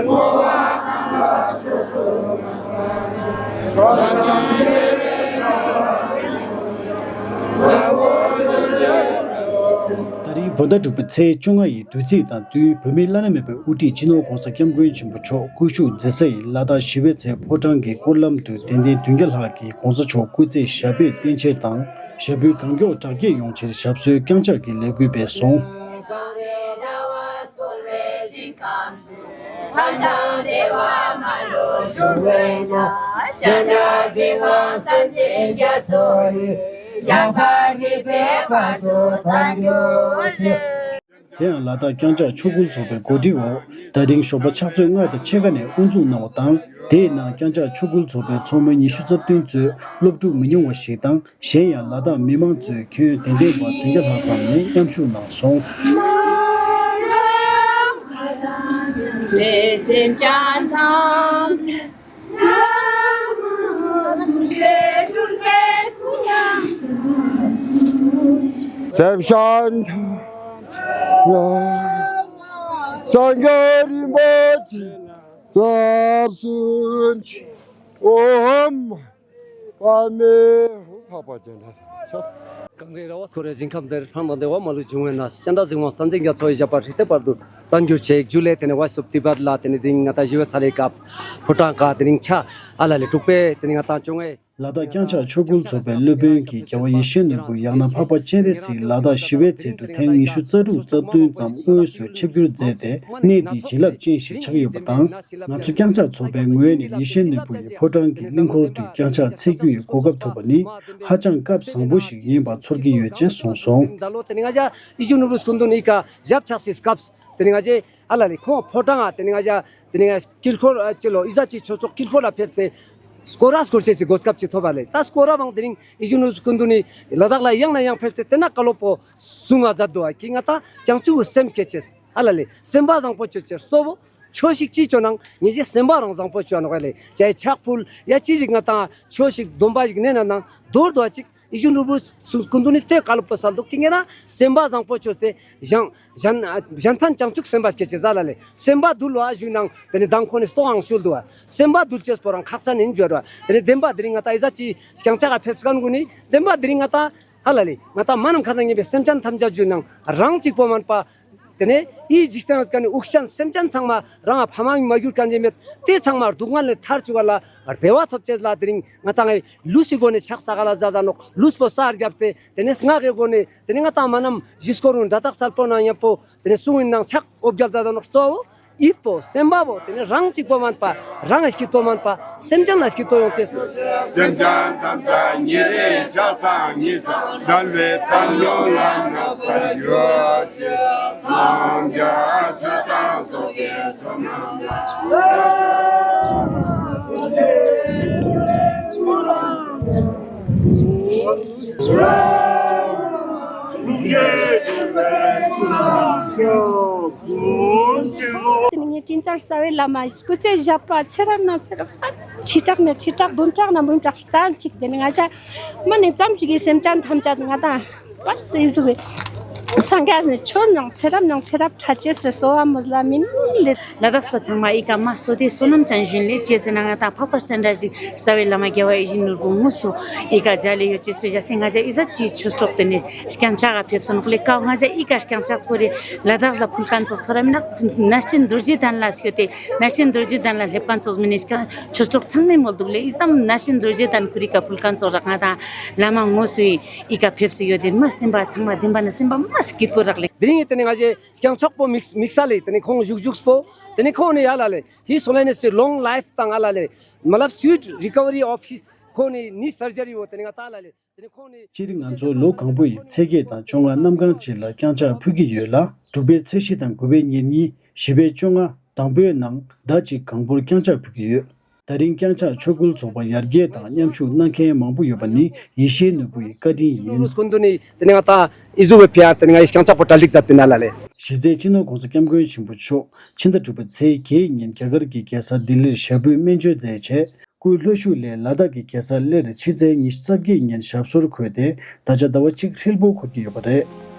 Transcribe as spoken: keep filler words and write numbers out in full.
ད་རིང་བོད་ཟླ་དྲུག་པའི་ཚེས་བཅོ་ལྔ་ཡི་དུས་ཚིགས་དང་བསྟུན་བོད་མིའི་བླ་ན་མེད་པའི་དབུ་ཁྲིད་སྤྱི་ནོར་༸གོང་ས་༸སྐྱབས་མགོན་ཆེན་པོ་མཆོག་སྐུ་བཞུགས་མཛད་ས་ཡི་ལ་དྭགས་ཞི་བའི་ཚལ་ཕོ་བྲང་གི་སྐོར་ལམ་དུ་དད་ལྡན་བདུན་བརྒྱ་ལྷག་གིས་༸གོང་ས་མཆོག་སྐུ་ཚེ་ཞབས་པད་བརྟན་ཕྱིར་དང་། ཞབས་པུས་གང་མགྱོགས་དྲག་སྐྱེད་ཡོང་ཕྱིར་ཞབས་སོར་བརྐྱངས་ཕྱག་གི་ལས་འགུལ་སྤེལ་སོང་། དེ་ཡང་ལ་དྭགས་བརྐྱངས་ཕྱག་ཆོ་འཕྲུལ་ཚོགས་པའི་གོ་སྒྲིག་འོག་ད་རིང་ཞོགས་པ་ཕྱག་ཚོད་ལྔ་དང་ཕྱེད་ཀ་ནས་དབུ་འཛུགས་གནང་བ་དང་། དེའི་ནང་བརྐྱངས་ཕྱག་ཆོ་འཕྲུལ་ཚོགས་པའི་ཚོགས་མི་ཉི་ཤུ་རྩ་བདུན་གཙོས་སློབ་ཕྲུག་མི་ཉུང་བ་ཞིག་དང་། གཞན་ཡང་ལ་དྭགས་མི་མང་གཙོས་ཁྱོན་དད་ལྡན་པ་བདུན་བརྒྱ་ལྷག་ཙམ་ནས་མཉམ་ཞུགས་གནང་སོང་། སེམས་ཅན་སངས་རྒྱས་རིན་པོ་ཆེ་སྐྱབས་སུ་མཆི། ཨོཾ། པདྨེ་ཧཱུྃ། འཕགས་པ་སྤྱན་རས་གཟིགས། གངས་རི་ར་བས་བསྐོར་བའི་ཞིང་ཁམས་འདིར། ལྷ་དང་དེ་བ་མ་ལུས་འབྱུང་བའི་གནས། སྤྱན་རས་གཟིགས་དབང་བསྟན་འཛིན་རྒྱ་མཚོ་ཡི་ཞབས་པད་སྲིད་མཐའི་བར་དུ་བརྟན་གྱུར་ཅིག། ཇུ་ལེ། དེ་ནས་བོ་ཡིས་ཨོབ་ཏི་བད་ལ་དེ་ནས་དེ་རིང་ང་ཏང་ཞི་བའི་ཚལ་ལི་ཀ་ཕོ་བྲང་ཀ་དེ་རིང་ཆ་ཨ་ལ་ལེ་དྲུག་པའི་དེ་ནས་ང་ཏང་བཅོ་ལྔའི་ལ་དྭགས་བརྐྱངས་ཕྱག་ཆོ་འཕྲུལ་ཚོགས་པའི་སློབ་དཔོན་གྱིས་རྒྱལ་བ་ཡིད་བཞིན་ནོར་བུ་ཡང་ན་འཕགས་པ་སྤྱན་རས་གཟིགས་ལ་དྭགས་ཞི་བའི་ཚལ་དུ་ཐེངས་ཉི་ཤུ་རྩ་དྲུག་རྩ་བདུན་ཙམ་དངོས་སུ་ཆིབས་བསྒྱུར་མཛད་དེ་གནས་འདི་བྱིན་རླབས་ཅན་ཞིག་ཆགས་ཡོད་པ་དང་། ང་ཚོ་བརྐྱངས་ཕྱག་ཚོགས་པའི་ངོས་ནས་ཡིད་བཞིན་ནོར་བུ་ཡི་ཕོ་བྲང་གི་གླིང་སྐོར་དུ་བརྐྱངས་ཕྱག་འཚོགས་རྒྱུ་ཡི་གོ་སྐབས་ཐོབ་པ་ནི་ཧ་ཅང་སྐབས་བཟང་པོ་ཞིག་ཡིན་པ་ཚོར་གྱི་ཡོད་ཅེས་གསུངས་སོང་། ད་ལོ་དེ་ནི་ང་ཞ་ཡིད་བཞིན་ནོར་བུ་སྐུ་མདུན་ནི་ཀ་ཞབས་ཆགས་སི་སྐབས་དེ་ནི་ང་ཞ་ཨ་ལ་ལེ་ཁོང་ཕོ་བྲང་ང་དེ་ནི་ང་ཞ་དེ་ནི་ང་དཀྱིལ་འཁོར་ཨ་ཅི་ལོ་ཨི་ཟ་ཅི་ཆོས་ཚོགས་དཀྱིལ་འཁོར་ལ་ཕེབས་ཏེ་སྐོར་ར་སྐོར་ཅེས་སི་གོ་སྐབས་ཅིག་ཐོབ་པ་ལེ། ད་སྐོར་ར་བང་དེ་རིང་ཡིད་བཞིན་ནོར་བུ་སྐུ་མདུན་ནི་ལ་དྭགས་ལ་ཡང་ན་ཡང་ཕེབས་ཏེ་དེ་ན་བཀའ་སློབ་པོ་གསུང་ང་མཛད་དོ་ཨ་ཀི་ང་ཏང་བྱང་ཆུབ་སེམས་བསྐྱེད་ཅེས་ཨ་ལ་ལེ་སེམས་པ་བཟང་པོ་ཅོ་ཅེས་གཙོ་བོ་ཆོས་ཤིག་ཅི་ཅོ་ནང་ངེ་ཞེ་སེམས་པ་རང་བཟང་པོ་ཅོ་ནོག་ལེ། ཅའི་ཕྱག་ཕུལ་ཡ་ཅི་ཞིག་ང་ཏང་ཆོས་ཤིག་སྡོམ་པ་ཞིག་ནེ་ན་ནང་མདོར་དོ་ཅིག་ཡིད་བཞིན་ནོར་བུ་སྐུ་མདུན་ནི་ཏེ་བཀའ་སློབ་པོ་སལ་དུག་ཀི་ངེ་རང་སེམས་པ་བཟང་པོ་ཅོས་ཏེ་གཞན་གཞན་གཞན་ཕན་བྱང་ཆུབ་སེམས་དཔའ་སྐྱེ་ཅེས་ཟ་ལ་ལེ། སེམས་པ་དུལ་བ་ཞུ་ནང་དེ་ནི་མདང་ཁོ་ནི་སྟོང་ཨང་ཤུལ་དུ་བ་སེམས་པ་དུལ་ཅེས་པོ་རང་ཁག་ཅན་ཡིན་འཇོར་བ། དེ་ནི་བདེན་པ་དེ་རིང་ང་ཏང་ཨི་ཟ་ཅི་བརྐྱངས་ཕྱག་ག་ཕེབས་སྐན་གུན་ནི་བདེན་པ་དེ་རིང་ང་ཏང་ཨ་ལ་ལེ་ང་ཏང་མ་ནམ་མཁའ་དང་མཉམ་པའི་སེམས་ཅན་ཐམས་ཅད་ཞུ་ནང་རང་གཅིག་པོ་མན་པ། དེ་ནས་འི་འཇིག་རྟེན་ཡོད་མཁན་ནི་དབུགས་ཅན་སེམས་ཅན་ཚང་མ་རང་ང་ཕ་མ་མི་མ་གྱུར་མཁན་ཅིག་མེད། དེ་ཚང་མ་སྡུག་བསྔལ་ལས་ཐར་བཅུག་ག་ལ་བདེ་བ་ཐོབ་ཅེས་ལ་དེ་རིང་ང་ཏང་ངི་ལུས་སི་སྒོ་ནས་ཕྱག་བསགས་ག་ལ་མཛད་ད་ནོག། ལུས་པོ་གསར་བརྒྱབ་སྟེ་དེ་ནས་ངག་གི་སྒོ་ནས་དེ་ནས་ང་ཏང་མ་ནམ་གཞི་སྐོར་རུང་སྒྲ་དག་གསལ་པོ་ནང་མཉམ་པོ་དེ་ནས་གསུང་ཡིན་ནང་ཕྱག་འོ་བརྒྱལ་མཛད་ད་ནོག། གཙོ་བོ་ཡིད་པོ་སེམས་པ་བོ་དེ་ནས་རང་གཅིག་པོ་མན་པ་རང་ངི་སྐྱིད་པོ་མན་པ་སེམས་ཅན་ལ་སྐྱིད་པོ་ཡོང་ཅེས། སེམས་ཅན་ཐམས་ཅད་ཉེ་རིང་ཆགས་སྡང་གཉིས་སུ་བྲལ་བའི་བསམ་བློ་ལ་ངེས་པར་གྱུར་ཅིག། སངས་རྒྱས་ཆོས་དང་ཚོགས་ཀྱི་མཆོག་རྣམས་ལ། ངའི་དྲིན་ཅན་རྩ་བའི་བླ་མ་སྐུ་ཚེ་ཞབས་པད་ཚེ་རབས་ནས་ཚེ་རབས་ཁྲི་ཕྲག་ནས་ཁྲི་ཕྲག་འབུམ་ཕྲག་ནས་འབུམ་ཕྲག་ཙམ་ཅིག་དེ་ནི་ང་ཞ་མ་ནི་ཙམ་ཞིག་གི་སེམས་ཅན་ཐམས་ཅད་ང་ཏང་པད་དེ་ཟུག་གི་སངས་རྒྱས་ནི་ཆོས་ནང་ཚེ་རབས་ནང་ཚེ་རབས་ཕྲད་ཅེས་སི་གསོལ་བ་སྨོན་ལམ་ཡིན་ལེ། ལ་དྭགས་པ་ཚང་མ་འི་ཀ་མ་སོ་དེ་བསོད་ནམས་ཅན་ཞུན་ལེ། ཅི་ཟེར་ན་ང་ཏང་འཕགས་པ་སྤྱན་རས་གཟིགས་རྩ་བའི་བླ་མ་རྒྱལ་བ་ཡིད་བཞིན་ནོར་བུ་དངོས་སུ་འི་ཀ་མཇལ་ལེ་ཡོད་ཅེས་པེ་ཞག་སེ་ང་ཞ་ཨི་ཟ་ཅི་ཆོས་གྲོགས་དེ་ནི་བརྐྱངས་ཕྱག་ག་ཕེབས་སོང་ནོག་ལེ། ཀ་ང་ཞ་འི་ཀ་བརྐྱངས་ཕྱག་སྐོར་རེ་ལ་དྭགས་ལ་ཕུལ་མཁན་ཚོགས་ཚོར་ར་མི་ནག་གནས་ཆེན་རྡོ་རྗེ་གདན་ལ་སྐྱོད་དེ་གནས་ཆེན་རྡོ་རྗེ་གདན་ལ་སླེབས་མཁན་ཚོགས་མི་ནི་ཆོས་གྲོགས་ཚང་མས་མོལ་དུག་ལེ། འི་ཙམ་གནས་ཆེན་རྡོ་རྗེ་གདན་ཁུ་རི་ཀ་ཕུལ་མཁན་ཚོགས་རག་ང་ཏང་བླ་མ་དངོས་སུ་འི་ཀ་ཕེབས་སུ་ཡོད་དེ་མ་སེམས་པ་ཚང་མ་བདེན་པ་ན་སེམས་པ་མ་སྐྱིད་པོ་རག་ལེ། དེ་རིང་ངི་དེ་ནི་ང་ཞ་བརྐྱངས་ཕྱག་པོ་དམིགས་དམིགས་ས་ལེ། དེ་ནི་ཁོང་བཞུགས་བཞུགས་པོ་དེ་ནི་ཁོང་ནི་ཡ་ལ་ལེ། His Holiness long life དང་ཨ་ལ་ལེ། མ་ལབ་swift recovery of his ཁོང་ནི་knee surgery བོ་དེ་ནི་ང་ཏང་ལ་ལེ། དེ་ནི་ཁོང་ནི་སྤྱིར་ང་ཚོ་ལོ་གང་པོ་ཡི་ཚེས་བརྒྱད་དང་བཅོ་ལྔ་གནམ་གང་ཅིག་ལ་བརྐྱངས་ཕྱག་ཕུལ་གྱི་ཡོད་ལ། དྲུག་པའི་ཚེས་བཞི་དང་དགུ་པའི་ཉེར་གཉིས། བཞི་པའི་བཅོ་ལྔ། དང་པོའི་ནང་ཟླ་གཅིག་གང་པོར་བརྐྱངས་ཕྱག་ཕུལ་གྱི་ཡོད། ད་རིང་བརྐྱངས་ཕྱག་ཆོ་འཕྲུལ་ཚོགས་པ་ཡར་རྒྱས་དང་མཉམ་ཞུགས་གནང་མཁན་མང་པོ་ཡོད་པ་ནི་ཡེ་ཤེས་ནོར་བུ་ཡི་བཀའ་དྲིན་ཡིན། སྐུ་མདུན་ནི་དེ་ནི་ང་ཏང་འི་ཟུག་གི་ཕི་ཡ་དེ་ནི་ང་ཡི་བརྐྱངས་ཕྱག་པོ་གྲ་སྒྲིག་མཛད་པིན་ཨ་ལ་ལེ། གཞི་རྩའི་སྤྱི་ནོར་༸གོང་ས་༸སྐྱབས་མགོན་ཆེན་པོ་མཆོག་ཕྱི་ཟླ་དྲུག་པའི་ཚེས་བརྒྱད་ཉིན་རྒྱ་གར་གྱི་རྒྱལ་ས་ལྡི་ལིར་ཞབས་པུས་སྨན་བཅོས་མཛད་རྗེས། སྐུའི་ལྷོ་ཕྱོགས་ལས་ལ་དྭགས་ཀྱི་རྒྱལ་ས་གླེར་ཕྱི་ཚེས་ཉི་ཤུ་རྩ་བརྒྱད་ཉིན་ཞབས་སོར་འཁོད་དེ་ད་ཆ་ཟླ་བ་གཅིག་ཧྲིལ་པོ་འཁོར་གྱི་ཡོད་པ་རེད།